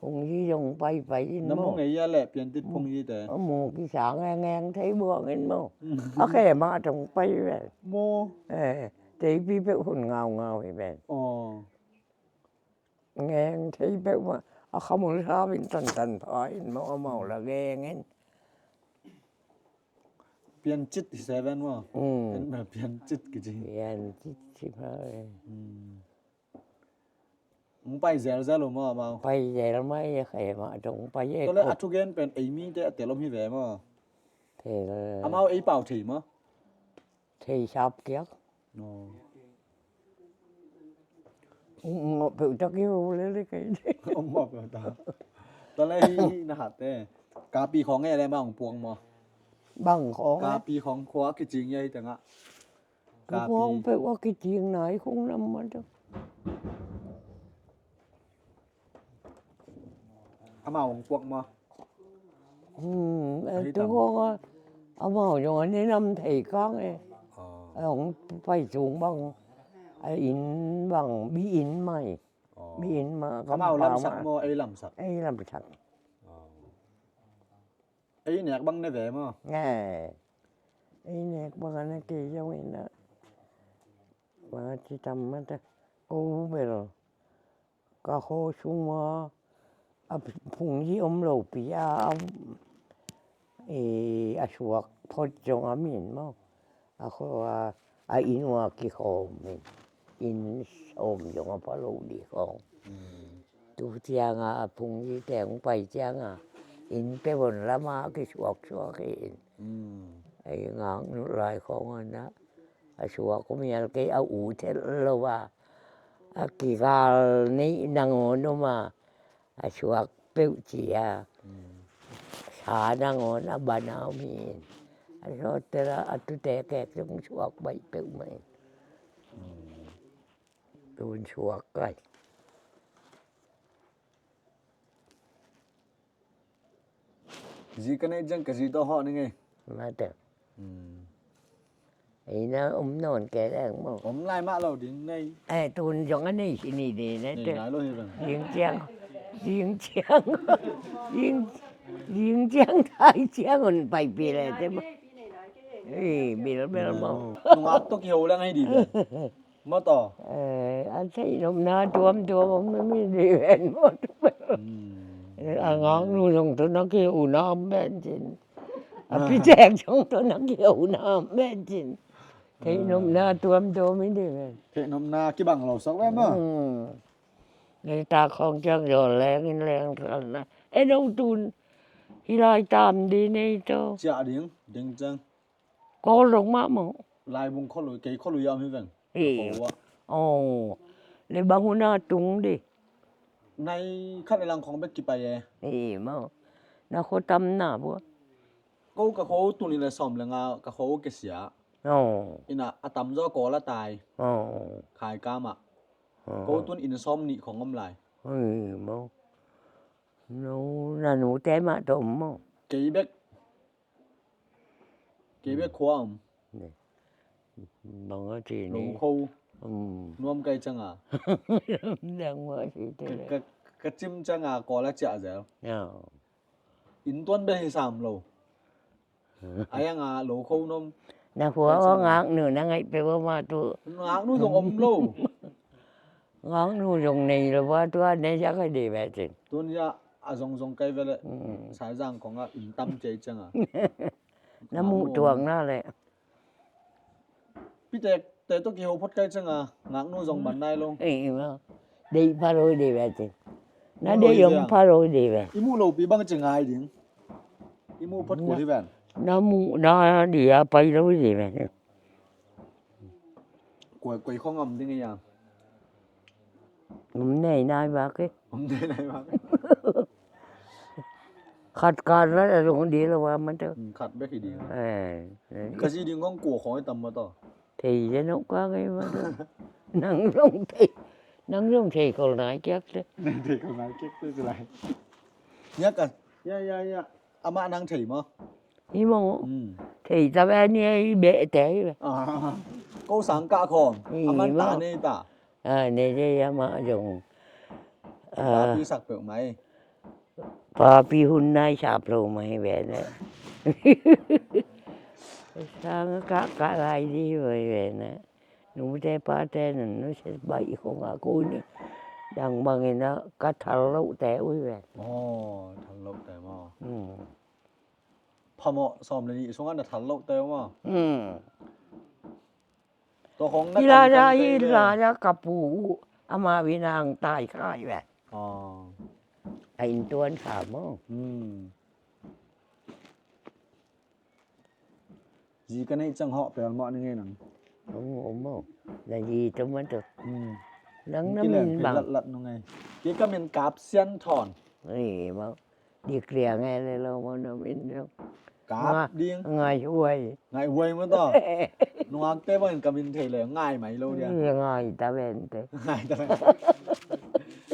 Phung i zong pai pai in maw. Na mu ngei a le pian tit phung i te. A mu kisang e ngeng thei buang in maw. A khe ma tong pai ve. Mu. Eh, teipi peuh hun ngau ngau hi ve. Ngeng thei peuh mah a khamul sa vin tantan pha in maw amau la geng in. Piancit hi seven maw. Piancit kici. Piancit si pha. Pai zelzel uh maw amau. Pai zel mai a khe mah dong pai e. Tole a thugen pen ei mi te a telom hi ve maw. Amau ei pau thei maw. Thei sap kiak. Ngawh peuh tak hi uh lele kei. Ngawh peuh tak. Tua le hi na hat te. Kapi khawng e le ma hong puang maw. Bang khawng e. Kapi khawng khua kicing ya hi tengah. Kapi khawng peuh a kicing nai khung nam ma tak. Amau hong puak maw. Amau zong a ni nam thei kang e. A hong pai cung bang a inn bang bi inn mai. Bi inn ma. Amau lamsak maw ei lamsak. Ei lamsak. Ei nek bang ne ve maw. Ei nek bang a ne kei zong inn a. Bang a ci tam ma ta ko bel. Ka khaw sung a a phungzi om lopi a a suak phot zong a min maw. A khaw a inn ua kikhawm in inn sawm zong a pha lo di khawng. Tu ciang a phungzi teng pai ciang a inn peuh hong lam a kisuaksuak hi in. Ei ngaknu lai khawng a na a suak mial kei a u thel lo a, a kigal neih nangawn om a, a suak peuh ci a, sa nangawn a ban a om hi in. A sawt tel a, a tute kek zong suak baih peuhmah in. Tun suak kai. Zi ka neih ciang ka zi tawh hawh ni ngei. Mate. Ei na om nawn kei leng maw? Om lai mah lo ding nei. Eh, tun zong a nei si ni ding nei te. Nei lai lo hi bang. Zing ciang, zing ciang, zing, zing ciang thai ciang on pai pi le te maw? Ei, bil bel maw? Nungak tawh kiho leng ahi ding bel. Maw taw? Eh, a theih nopna tuamtuam om na mi ding ven maw? A ngaknu zong tawh na kihuna om ven cin. A pitek zong tawh na kihuna om ven cin. Theih nopna tuamtuam hi ding ven. Theih nopna kibang lo sak ven maw? Nei ta khawng ciang zaw leng in leng thal na. E no tun. Hi lai tam ding nei taw. Ciah ding, ding ciang. Kawl dong mah maw? Laibung khualui, kei khualui a om hi veng. Hi. Aw, le bang hun a tung ding. Nai khat le lang khawng bek kipai e. Hi maw? Na khua tam na bua. Ko ka khua tun in a sawm le nga ka khua kisia. Aw. Ina a tam zaw Kawl a tai. Aw. Khaikam ah. Aw. Ko tun in sawm nih khawng om lai. Hi maw? No, na nu te mah tawh om maw? Kei bek. Kei bek khua om. Bang a ci ni. Lo kho. Nuam kai ciang a. Dang mah ci te le. Ka, ka cim ciang a Kawl a ciah zel. Inn tuan bek hi sam lo. A yang a lo kho nuam. Na khua aw ngaknu na ngaih peuh aw mah tu. Ngaknu zong om lo. Ngaknu zong nei lo ba tua nei zak a ding ve cin. Tun zia a zongzong kai ve le. Saizang kong a inn tam ciai ciang a. Na muh tuak na le. Pitek te tawh kiho phot kai ciang a ngaknu zong ban nai lo. Ei ma. Deih pha lo ding ve cin. Na deih om pha lo ding ve. I muh lopi bang ci ngai ding. I muh phot kul hi ven. Na muh na ding a pai lo ding ve. Kuai kuai khong am ding a. Om nei nai bak e. Om nei nai bak e. Khat khat la a zong ding lo a man tawh. Khat bek hi ding. Ka zi ding khong kua khong i tam ma tawh. Thei ze no ka ngai ma tawh. Nang zong thei. Nang zong thei kol nai kiak te. Nang thei kol nai kiak te ci lai. Ya ka. Ya, ya, ya. Amah nang thei maw? Hi maw? Thei ta ve ni, i beh te hi ve. Ko sang kah khawm. Amah ta nei ta. Nei dei amah zong. Papi sak peuh mai. Papi hun nai sap lo mai ve ne. Sang kah kah lai di mai ve ne. Nute pate nun nusia baih khong a kuni. Dang bangin a ka thal loh te uh hi ven. Aw, thal loh te maw? Phamawh sawm le nih sungah na thal loh te uh maw? Tua khong na kan kan te hi ve. Hi lai a ka pu uh amah vinang tai khai ve. A inn tuan kha maw? Zi ka neih ciang hawh pel mawh ni ngei nang. Om om maw. Na zi tum man tu. Nang na min bang. Latlat nu ngei. Kei ka min Kap Sian Thawn. Ei maw. Dik liang e le lo maw na min lo. Kap ding. Ngai huai. Ngai huai maw taw. Nungak te bangin ka min thei le ngai mai lo dia. Ngai ta ven te. Ngai ta ven.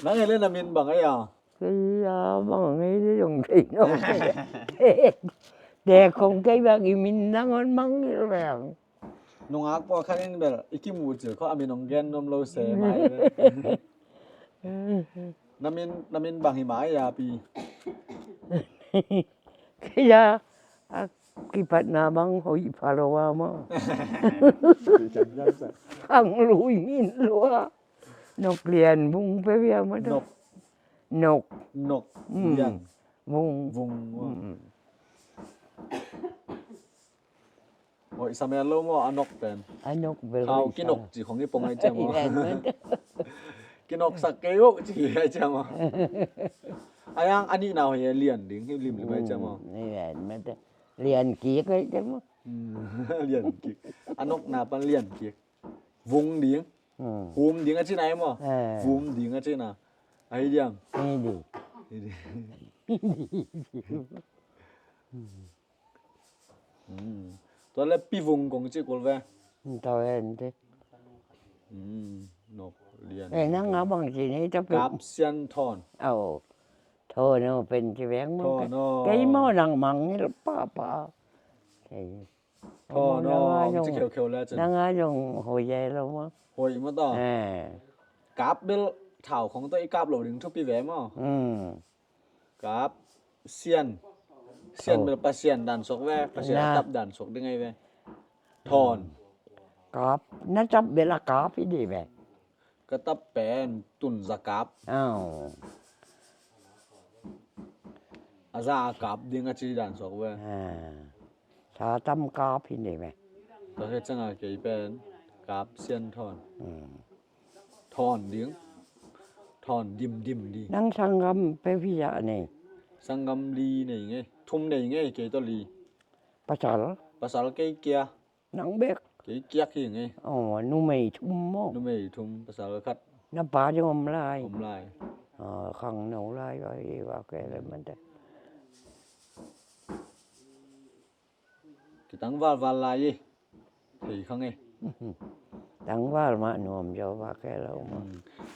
Nang e le na min bang e a. Kei a bang ngei le zong thei no. Te khong kei bang i min nangawn mangngilh veng. Nungak pawlkhat in bel i kimuh cil khawng a min hong gen nuam lo se mai ve. Na min, na min bang hi mai a pi. Kei a, a kipatna bang hoih pha lo a maw. Khang lui min lua. Nok Lian Vung pe bia maw taw. Nok. Nok. Nok. Lian. Vung. Vung. Oi, sa mel lo maw a nok pen. A nok bel. Khau kinok ci khong i pong ai ciam maw. Kinok sak kei uh ci ai ciam maw. A yang a nihna hoih a lian ding hi limlim ai ciam aw. Lian mate. Lian kik ai ciam aw. Lian kik. A nokna pan lian kik. Vung ding. Hum ding a cina ai maw? Vum ding a cina. Ahi diam. Hi ding. Tua le pivung kong ci kul ve. Tua en te. Nok lian. Eh, nang a bang ci nei ta pi. Kap sian thawn. Aw. Thawn aw pen ci veng mong. Thawn aw. Kei maw nang mang ni pa pa. Kei. Thawn aw ci kheukheu le cin. Nang a zong hoih ye lo maw. Hoih maw taw. Eh. Kap bel thau khong taw i kap lo ding thupi ve maw. Kap sian. Sian bel Pasian dan suak ve, Pasian a tap dan suak ding ai ve. Thawn. Kap na tap bel a kap hi di ve. Ka tap pen tun za kap. A za a kap ding a ci dan suak ve. Sa tam kap hi di ve. Ka khe canga kei pen kap sian thawn. Thawn ding. Thawn dimdim di. Nang sanggam pe phi a nei. Sanggam li nei nge. Thum nei nge kei tawh li. Pasal. Pasal kei kia. Nang bek. Kei kiak hi nge. Aw, numei thum maw. Numei thum pasal khat. Na pa zong om lai. Om lai. Khangno lai va hi va kei le man te. Kitangval val lai hi. Thei khang e. Tangval mah nuam zaw va kei lo mah.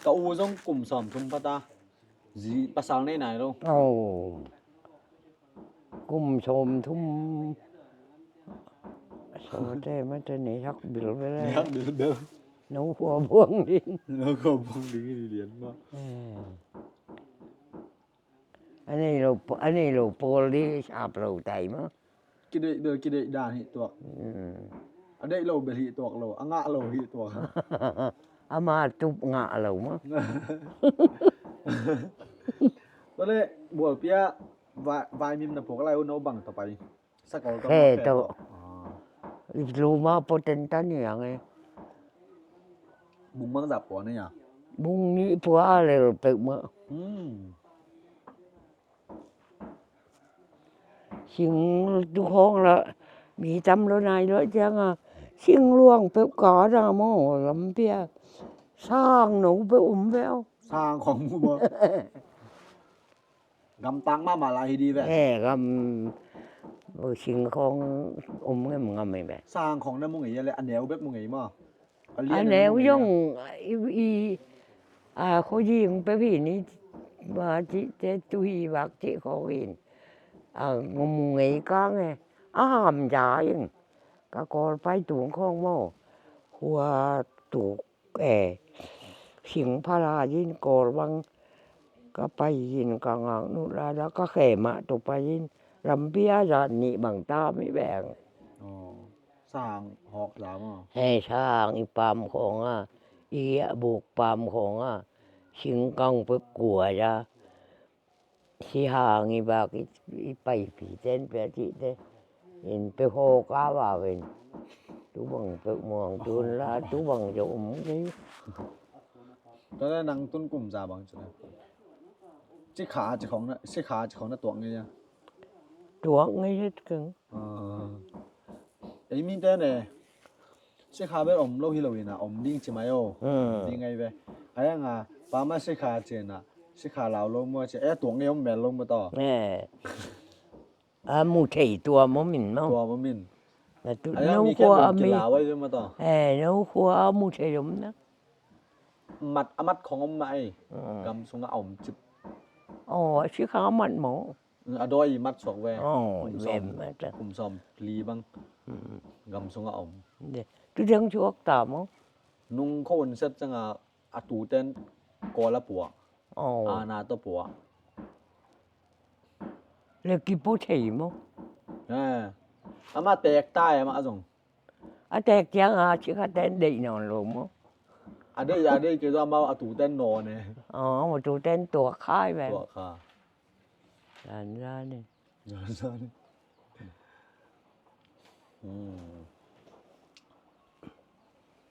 Ka u zong kum sawm thum phata. Zi pasal nei nai lo. Aw. Kum sawm thum. Sawte mate nei hak bil bel. Nei hak bil bel. No khua buang ding. No khua buang ding i lian mah. A nei lo, a nei lo pawl di sap lo tai maw. Kideih bel kideih dan hih tuak. A deih lo bel hih tuak lo, a ngah lo hih tuak. Ama tup ngah lo maw. Tua le bualpia vaimim na puak lai uh no bang tawh pai. Sakol tawh. Khe tawh. Luma poten ta ni ang e. Bung bang zah pua ni a. Bung nih pua a lel peuh mah. Sing tu khawng la mi tam lo nai lo ciang a sing luang peuh ka da maw lampi a. Sang no peuh um peuh. Sang khawng mu maw. Gamtang mahmah lai hi di ve. Eh, gam sing khawng um ngem ngam hi ve. Sang khawng na mu ngei a le a neu bek mu ngei maw. A neu zong i a khuazing peuh hi ni. Ma cihte tuhi vak cih khawng in a mu ngei kang e. A ham za in ka kawl pai tung khawng maw. Khua tuk e. Sing pha lai in kawl bang ka pai in ka ngak nut lai la ka khe mah tuk pai in lampi a zan nih bang ta mi beng. Sang hawk za maw. He sang i pam khawng a i a buk pam khawng a sing kang peuh kua za. Sihang i bak i paipi ten pia cihte in pia hawk a vau in tubang peuh muang tun la tubang zo um kei. Tua le nang tun kum za bang cih le sikha ci khawng na, sikha ci khawng na tuak ngei a. Tuak ngei het keng. Ei mite ne sikha bel om lo hi lo ina om ding ci mai o. Om ding ai ve. Ai anga pama sikha ci ina sikha lau lo mua ci e tuak ngei om mel lo mua taw. A mu thei tua maw min maw. Tua maw min. Ai anga no mi khua a mi kilau ai ve mua taw. E no khua a mu thei om na. Mat a mat khong om mah ei. Gam sunga a om cip. Aw sikha a mat maw. A dawi i mat suak ve. Kum sawm li bang gam sungah om. Tu deng suak ta maw. Nung kho un set canga a tuten kawl a puah. Ana tawh puah. Le kipo thei maw. Amah tek tai amah zong. A tek ciang a cikha ten deih nawn lo maw. A deih a deih kei zong amau a tuten nawn e. A tuten tuak khai ve. Tuak kha. Zanzan e. Zanzan e.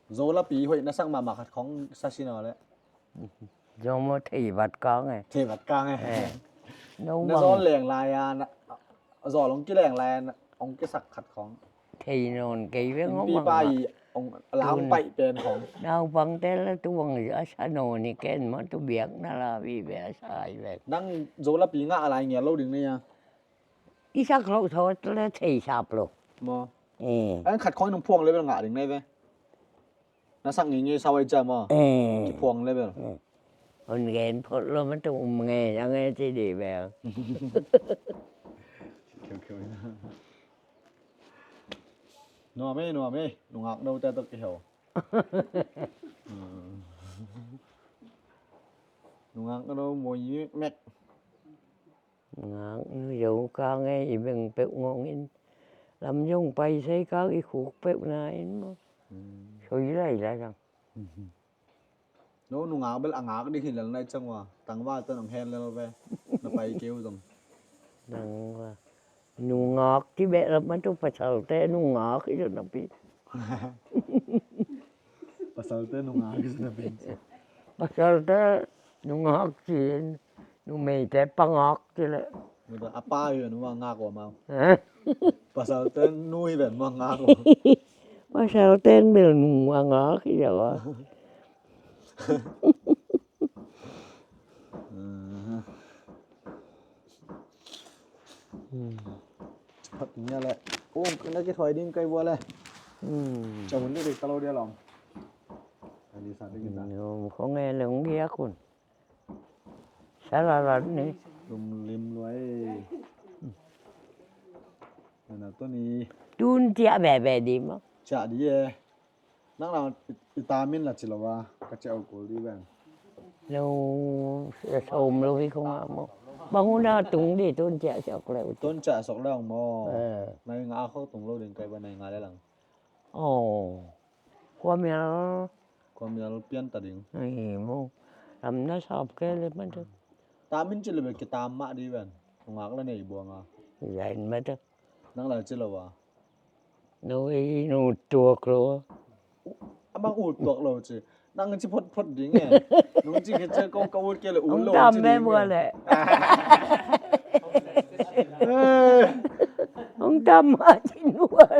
Zo lapi hoih na sak mahmah khat khong sa sin aw le. Zo maw thei vat kang e. Thei vat kang e. No na zawl leng lai a, na zawl hong kileng lai a, hong kisak khat khong. Thei nawn kei ve ngawng. Innpi pa i hong la hong paih pen khong. Naupangte la tu bang a sa nawn hi ken maw, tu biakna la vive a sa hi ve. Nang Zo lapi ngah lai ngial lo ding na hia? I sak loh thawt le thei sap lo. Maw? Eh. An khat khong in hong phuang le bel ngah ding na hi ve. Na sak ngeingei sa vai cia maw? Eh. Kiphuang le bel. Eh. Hon gen phot lo, ma tung um nge, a nge ci di bel. Nuam e, nuam e, nungak no te tawh kihel. Nungak no mawi mekmek. Ngak nu zo ka nge i beng peuh ngawngin. Lam zong pai sei kang i khuk peuh na in maw. Soi lai lai zang. No nungak bel a ngak ding hi lel nai cang ua. Tangval tan ong hen lel ve. Na pai keu zong. Tangval. Nungak ci beh lam a tu pasalte nungak i zong na pi. Pasalte nungak i zong na pi. Pasalte nungak ci in. Numeite pangak ci le. A pa hi ven mah ngak ua mau. Pasalte nu hi ven mah ngak ua. Pasalte bel nu a ngak hi a ua. Phat nia le. Ong na kithuai ding kai bua le. Cawm hun dek dek ta lo dia long. Ani sa dek in ta. Khong e leng dia kun. Sararat ni. Lum lim luai. Nana to ni. Tun tia bebe di maw. Cia di e. Nang la i tamin la ci lo a ka cia u kul di ben. Lo sawm lo hi kong a maw. Bang hun a tung di tun cia sok le u. Tun cia sok le ong maw. Nai nga a khok tung lo ding kai ba nai nga le lang. Aw. Khuamial. Khuamial pian ta ding. Ai maw. Lam na sap ke le man tu. Tamin ci le be kitam mah di ben. Ngak la nei buang a. Zain mah tu. Nang la ci lo a. No i nu tuak lo. Amang ut tuak lo ci. Nang ci phot phot ding e. Nung ci ke ce ko ka ut ke le ut lo ci ding e. Ong tam me bua le. Ong tam ma ci nu le.